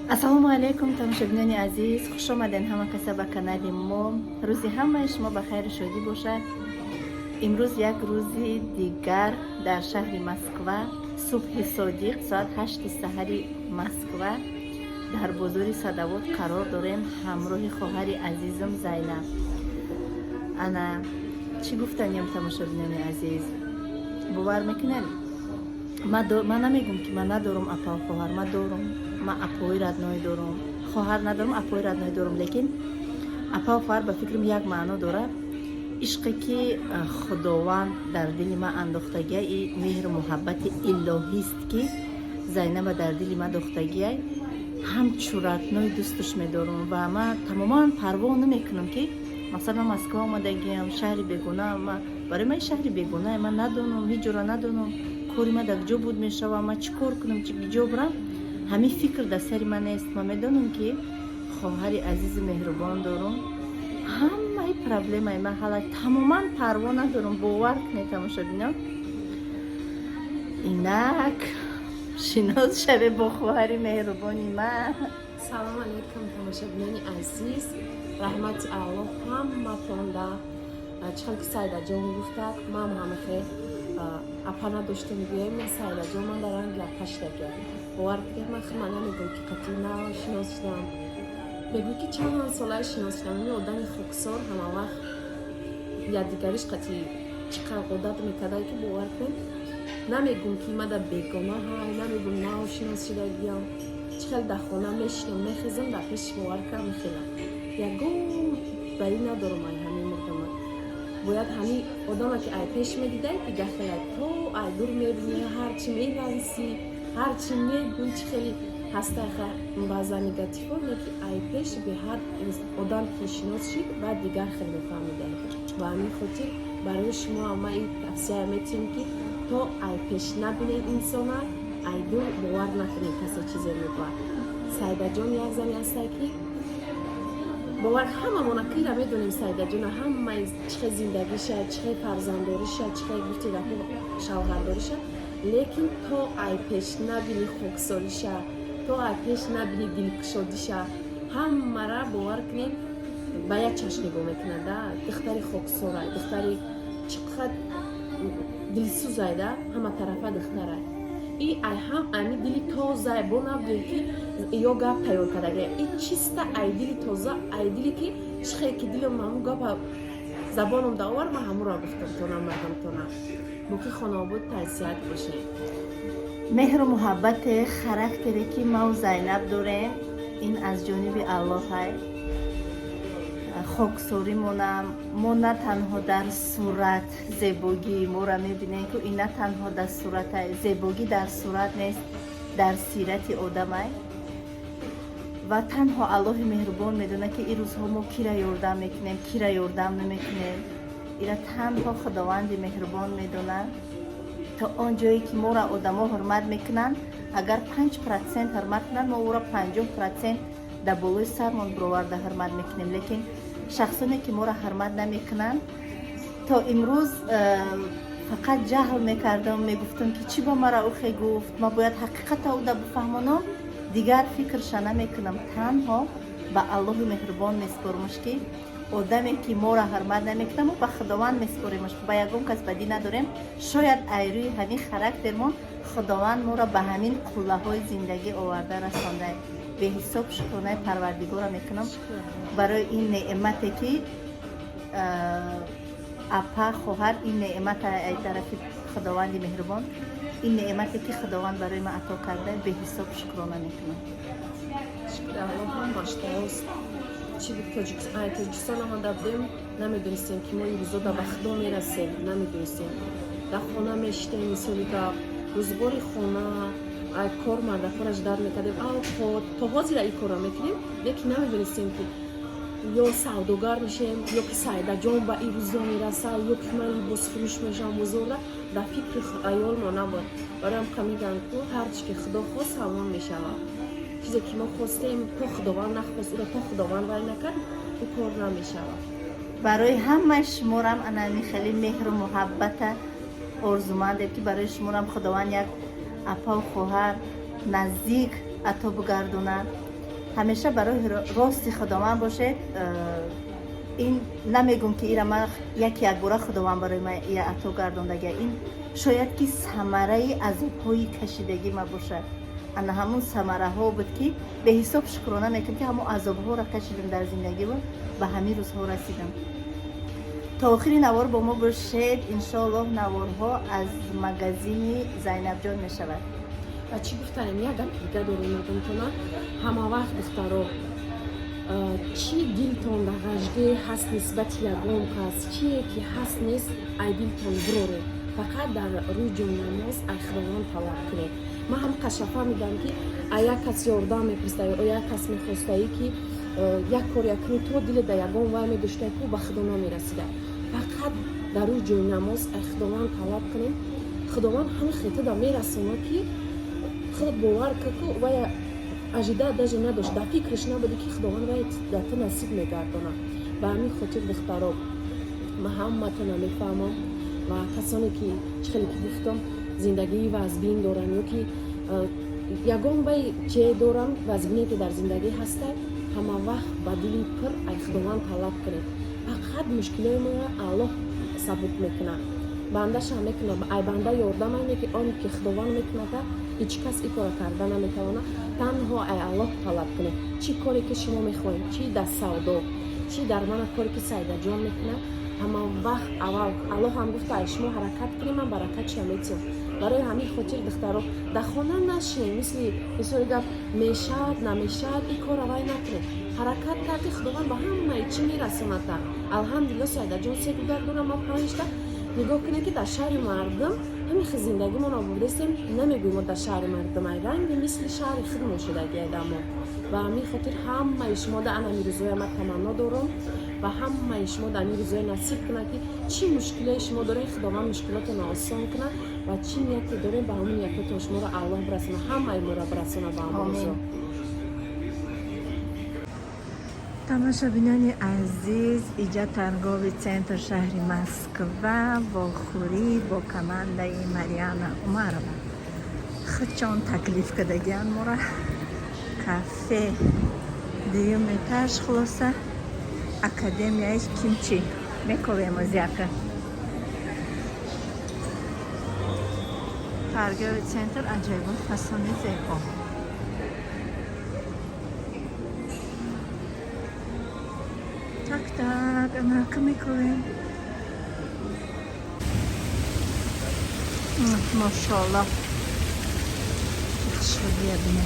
ассалому алайкум тамошобинони азиз, хуш омаден ҳама каса ба канали мо. рӯзи ҳамаи шумо ба хайру шодӣ бошад. имрӯз як рӯзи дигар дар шаҳри Москва, субҳи содиқ соат 8 саҳари Москва дар бозори Садовод қарор дорем ҳамроҳи хоҳари азизам Зайнаб. ана чӣ гуфтанем тамошобинони азиз, бовар мекунед? ман намегум ки ман надорам апа хоҳар, ман дорам. Ман апои радноӣ дорам, хоҳар надорам, апои радноӣ дорам. Лекин апа хоҳар ба фикрам як маъно дорад. ишқе ки худованд дар дили ман андохтагия, и меҳру муҳаббати илоҳист ки Зайнаба дар дили ман дохтагия, ҳамчу радноӣ дӯсташ медорам ва ман тамоман парво намекунам ки масалан Москва омадагиам, шаҳри бегуна. Барои ман шаҳри бегуна ман надонам, ҳеҷ ҷора надонам, кори ман дар ҷо буд мешавам, ман чӣ кор кунам, чӣ ҷо бурам, ҳамин фикр дар сари ман нест. Ман медонам ки хоҳари азизи меҳрубон дорам, ҳамаи проблемаи ман ҳала, тамоман парво надорам. бовар кунед тамошобинон, инак шинос шаве бо хоҳари меҳрубони ман. салому алайкум тамошобинони азиз, раҳмати аллоҳ ҳаматонда. чихел ки Сайдаҷон гуфтад, ман ҳамахе апа надоштам биём. Сайдаҷон ман дар Англия паштагия бовар кунед, ман хима намегӯям ки қати шинос шудам. мегӯй ки чанд солаи шинос шудам. ин одами хоксор ҳамавақт якдигариш қати чӣ қадр одат мекарда ки бовар кунед, намегӯм ки ман дар бегона ҳай, намегӯм нав шинос шудагиам. чихел дар хона мешинам, мехезам, дар пеши бовар кунам мехелам. ягон барӣ надорам. ай ҳамин мардама бояд ҳамин одаме ки ай пеш медидай дигар хелай то ай дур мебинӣ, ҳарчи мерависӣ, ҳарчи мегӯй, чӣ хеле ҳастай баъзан негативҳо ки ай пеш беҳад одам ки шинос шид баъд дигар хеле мефаҳмидай. ба ҳамин хотир барои шумо ама ин тавсия метиҳем ки то ай пеш набинед инсона, ай дур бовар накунед касе чизе мегӯяд. Сайдаҷон як зани ҳастай ки бовар ҳамамона кира медонем. Сайдаҷона ҳамаи чихе зиндагиша, чихе фарзандориша, чихе гуфти рафо шавҳардориша, лекин то ай пеш набини хоксориша, то ай пеш набини дилкушодиша, ҳамара бовар кунед ба як чашм нигоҳ мекунад. духтари хоксорай, духтари чӣ қадр дилсӯзайда, ҳама тарафа духтарай. и ай ҳам ами дили тоза бо навдем ки ё гап тайёр кардагия. и чиста ай дили тоза, ай дили ки чихе ки дилам ҳамун гапа забоном давар, ман ҳамуро гуфтам тонам мардамтонам. бо ки хонобуд тавсият бошед. меҳру муҳаббате характере ки маву Зайнаб дорем, ин аз ҷониби Аллоҳ ҳай. хоксоримонам мо на танҳо дар сурат зебогии моро мебинем ки ин на танҳо дар сурат ай, зебогӣ дар сурат нест, дар сирати одамай. ва танҳо Аллоҳи меҳрубон медонад ки ин рӯзҳо мо кира ёрдам мекунем, кира ёрдам намекунем. ира танҳо худованди меҳрубон медонад. то он ҷое ки моро одамо ҳурмат мекунанд, агар 5% ҳурмат кунанд, мо ӯро 50% дар болои сармон бироварда ҳурмат мекунем. лекин шахсоне ки моро ҳурмат намекунанд, то имрӯз фақат ҷаҳл мекардам, мегуфтам ки чӣ ба мара ӯхе гуфт, ма бояд ҳақиқата ӯда бифаҳмонам, дигар фикрша намекунам. танҳо ба Аллоҳи меҳрубон меспоримаш ки одаме ки моро ҳурмат намекунад, мо ба худованд меспоримаш. ба ягон кас бадӣ надорем. шояд айрӯи ҳамин характермон худованд моро ба ҳамин қуллаҳои зиндагӣ оварда расонда. беҳисоб шукронаи парвардигора мекунам барои ин неъмате ки апа хоҳар, ин неъмата ай тарафи худованди меҳрубон, ин неъмате ки худованд барои ман ато карда, беҳисоб шукрона мекунам. шукри аллоҳ ҳам баштааст. чӣ тоҷикистон омада будем, намедонистем ки мо ин рӯзо ба худо мерасем, намедонистем. дар хона мешитем, мисоли гап рӯзгори хона, ай кор мардафораш дар мекардем, то ҳозира ин корро мекунем, лекин намедонистем ки ё савдогар мешем, ё ки Сайдаҷон ба ин рӯзо мерасад, ё ки ман либосфурӯш мешавам бозорда. дар фикри аёлмо набод. бароям ка мегӯям ки ҳар чӣ ки худо хост ҳамон мешавад. чизе ки мо хостем, то худованд нахост, ӯро то худованд вай накард, ӯ кор намешавад. барои ҳамаи шуморам анами хеле меҳру муҳаббата орзумандем ки барои шуморам худованд як апа хоҳар наздик ато бигардонад. ҳамеша барои рости худованд бошед. ин намегум ки ира ман як бора худованд барои ман я ато гардондага, ин шояд ки самараи азобҳои кашидагӣ ма бошад. ана ҳамун самараҳо буд ки беҳисоб шукрона мекунем ки ҳамун азобҳоро кашидем дар зиндагӣ ва ба ҳамин рӯзҳо расидам. то охири навор бо мо бошед. иншоаллоҳ наворҳо аз магазини Зайнабҷон мешавад. ва чӣ гуфтанем, як гап дига дорем мегӯм, ҳама вақт духтаро чӣ дилтон дар ғажгӣ ҳаст нисбати ягон кас, чие ки ҳаст нест, ай дилтон бироре, фақат дар рӯи ҷойнамоз ай худованд талаб кунед. ман ҳам қаша фаҳмидам ки як кас ёрдам мепурсида ё як кас мехостаӣ ки як кор якунӣ, то диле дар ягон вай медоштае ки ба худо намерасида. фақат дар рӯи ҷойнамоз ай худованд талаб кунем. худованд ҳамин хетада мерасона ки худат бовар кар ки вай ажида даже надошт, дар фикраш набуде ки худованд вай дар то насиб мегардонад. ба ҳамин хотир духтаро ман ҳаматона мефаҳмам ва касоне ки чӣ хеле ки гуфтам зиндагии вазбин дорам ё ки ягон вай че дорам вазбине ки дар зиндагӣ ҳаста, ҳама вақт ба дили пир ай худованд талаб кунед. фақат мушкилои моро Аллоҳ сабук мекунад, бандаша мекунад. ай банда ёрдам айне ки оне ки худованд мекунад ҳеҷ кас ин кора карда наметавонад. танҳо ай Аллоҳ талаб кунед. чӣ коре ки шумо мехоҳед, чӣ дар савдо, чӣ дар мана коре ки Саидаҷон мекунад, ҳама вақт аввал Аллоҳ ҳам гуфта ай шумо ҳаракат кунед, ман баракатша метиҳам. барои ҳамин хотир духтаро дар хона нашинед, мисли гап мешавад намешавад, ин кора вай накунед. ҳаракат карди худованд ба ҳамаи чӣ мерасонад. алҳамдулиллаҳ Саидаҷон се гудар дорам ма 5 та. нигоҳ кунед ки дар шаҳри мардум ҳамин хел зиндагимон овурдастем, намегӯем мо дар шаҳри мардум ай ранги мисли шаҳри худмон шудагиеда мо. ба ҳамин хотир ҳамаи шумо дар ана рӯзоя ман таманно дорам ва ҳамаи шумо дар ин рӯзоя насиб кунад ки чӣ мушкилои шумо доред худованд мушкилотона осон кунад ва чӣ нияте доред ба ҳамин ниятотон шуморо Аллоҳ бирасонад, ҳамаи моро бирасонад ба ҳамон рӯзо. тамошобинони азиз, иҷа торговый центр шаҳри Москва бо хӯрид бо командаи Марьяна Умарова. хачон таклиф кардагиан мора кафе дуюм этаж, хулоса академияи кимчи мековем озяка. торговый центр аҷайбо фасони зебо. Так, анака мековем. Машаллах. Что бедно.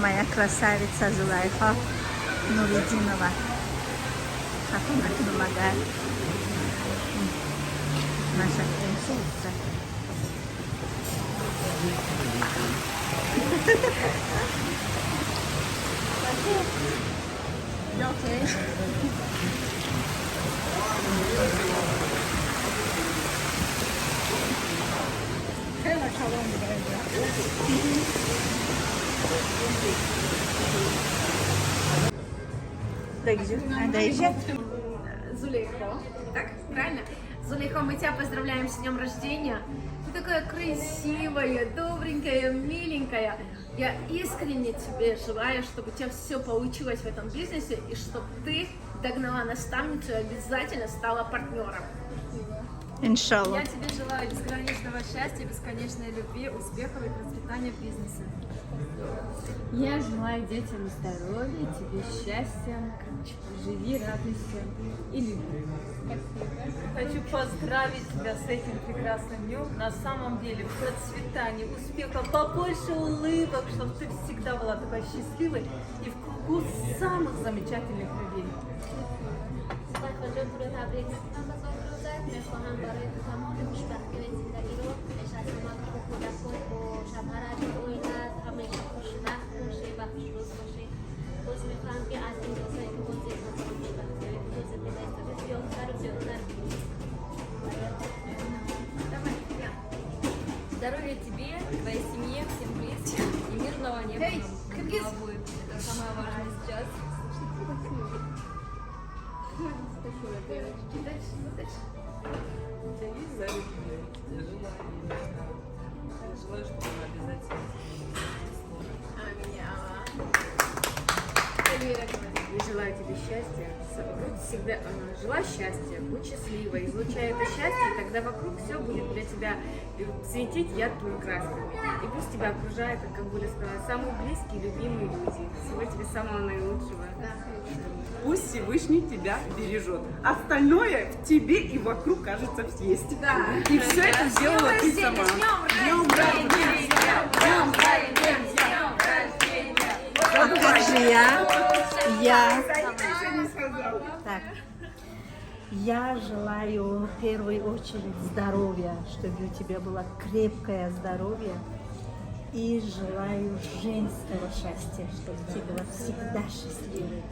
Моя красавица Зулайха Нуридинова. Как она помогает. Наша принцесса. Зулейхо. Так, правильно? Зулейхо, мы тебя поздравляем с днем рождения. Ты такая красивая, добренькая, миленькая. Я искренне тебе желаю, чтобы у тебя все получилось в этом бизнесе и чтобы ты догнала наставницу и обязательно стала партнером. Иншаллах. Я тебе желаю бесконечного счастья, бесконечной любви, успехов и процветания в бизнесе. Я желаю детям здоровья, тебе счастья, живи, радуйся и люби. Хочу поздравить тебя с этим прекрасным днем. На самом деле, процветания, успехов, побольше улыбок, чтобы ты всегда была такой счастливой и в кругу самых замечательных людей. میخواهم برای تو تمام خوشبختی و زندگی رو نشست ما که با خودت با شمارت اویلت همیشه خوشبخت باشه و خوشروز باشه. باز میخواهم که از این دوستایی که Девочки, дальше, дальше. У тебя есть заветное желание? Я желаю, чтобы он обязательно скоро. Эльвира говорит. Я желаю тебе счастья. Будь всегда, желай счастья, будь счастливой, излучай это счастье, и тогда вокруг все будет для тебя светить яркими красками. И пусть тебя окружают, как Гуля сказала, самые близкие, любимые люди. Всего тебе самого наилучшего. Пусть Всевышний тебя бережет. Остальное в тебе и вокруг, кажется, есть. Да. И все это сделала ты сама. Днем рождения! Днем Как же Так. Я желаю в первую очередь здоровья, чтобы у тебя было крепкое здоровье. И желаю женского счастья, чтобы ты была всегда счастливой.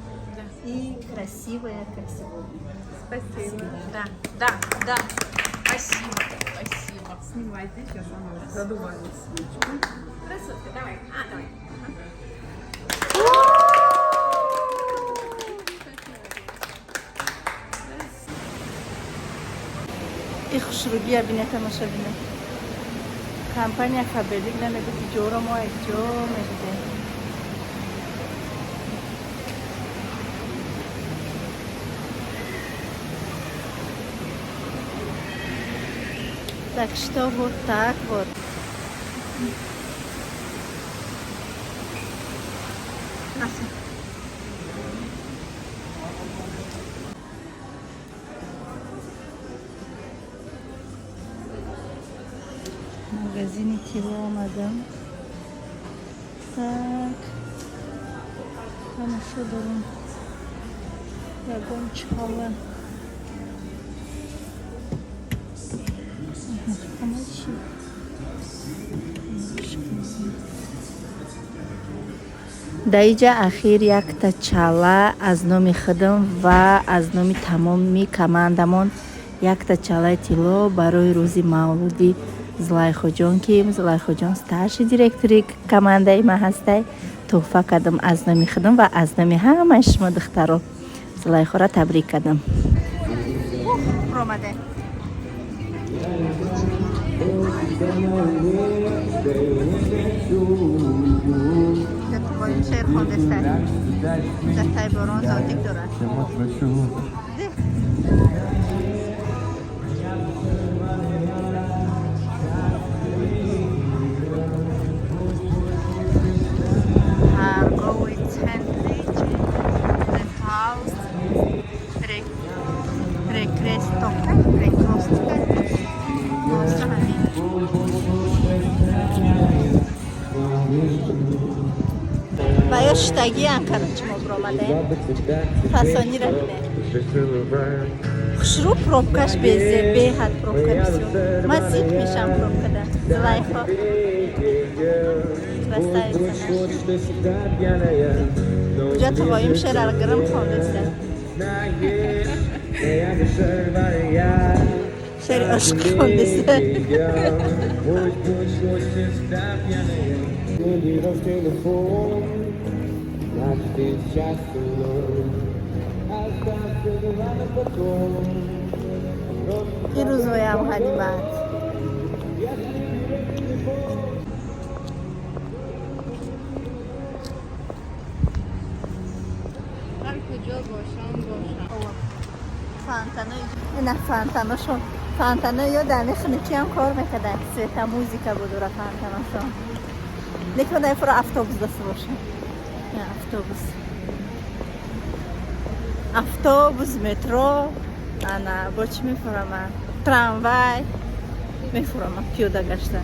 И красивая, как сегодня. Спасибо. Да. Спасибо. Спасибо. Снимайте, сейчас она задувает свечку. Красотка, давай. Давай. Xushrugiya bine tomoshabine. Kompaniya xabarlik namedi ki jo'ram o aytjom edi. Так что вот так вот. Магазине Тила омадам. Так. Хорошо даром. Ягон чхала. Помолчи. дар инҷа ахир якта чала аз номи худам ва аз номи тамоми командамон якта чалаи тилло барои рӯзи мавлуди Зулайхоҷон ки Зулайхоҷон старший директори командаи ма ҳастай тӯҳфа кардам аз номи худам ва аз номи ҳамаи шумо духтаро Зулайхора табрик кардам. Ромаде. شعر خونده سر در تای باران زادیک دارد هرگاه تندریچ رفاوز رکرستوکه باید شتاگی انکارم چما برامده فاسانی را بینه خوشرو پروبکش بیزه به حد پروبکه بسیار من زید میشم پروبکه ده زلایخا بستایی بزنه جا توایم شهر الگرم خونده سه شهر عشق خونده سه این روزهای هم حلیمت هر کجا باشم فانتاناشون فانتانا یا در خنکی هم کار میکرده سویتا موزیکا بود و فانتاناشون لیکن فرا افتوبوس داشته باشه افتوبوس مترو انا با چی میفرم تراموای میفرم پیاده گشتن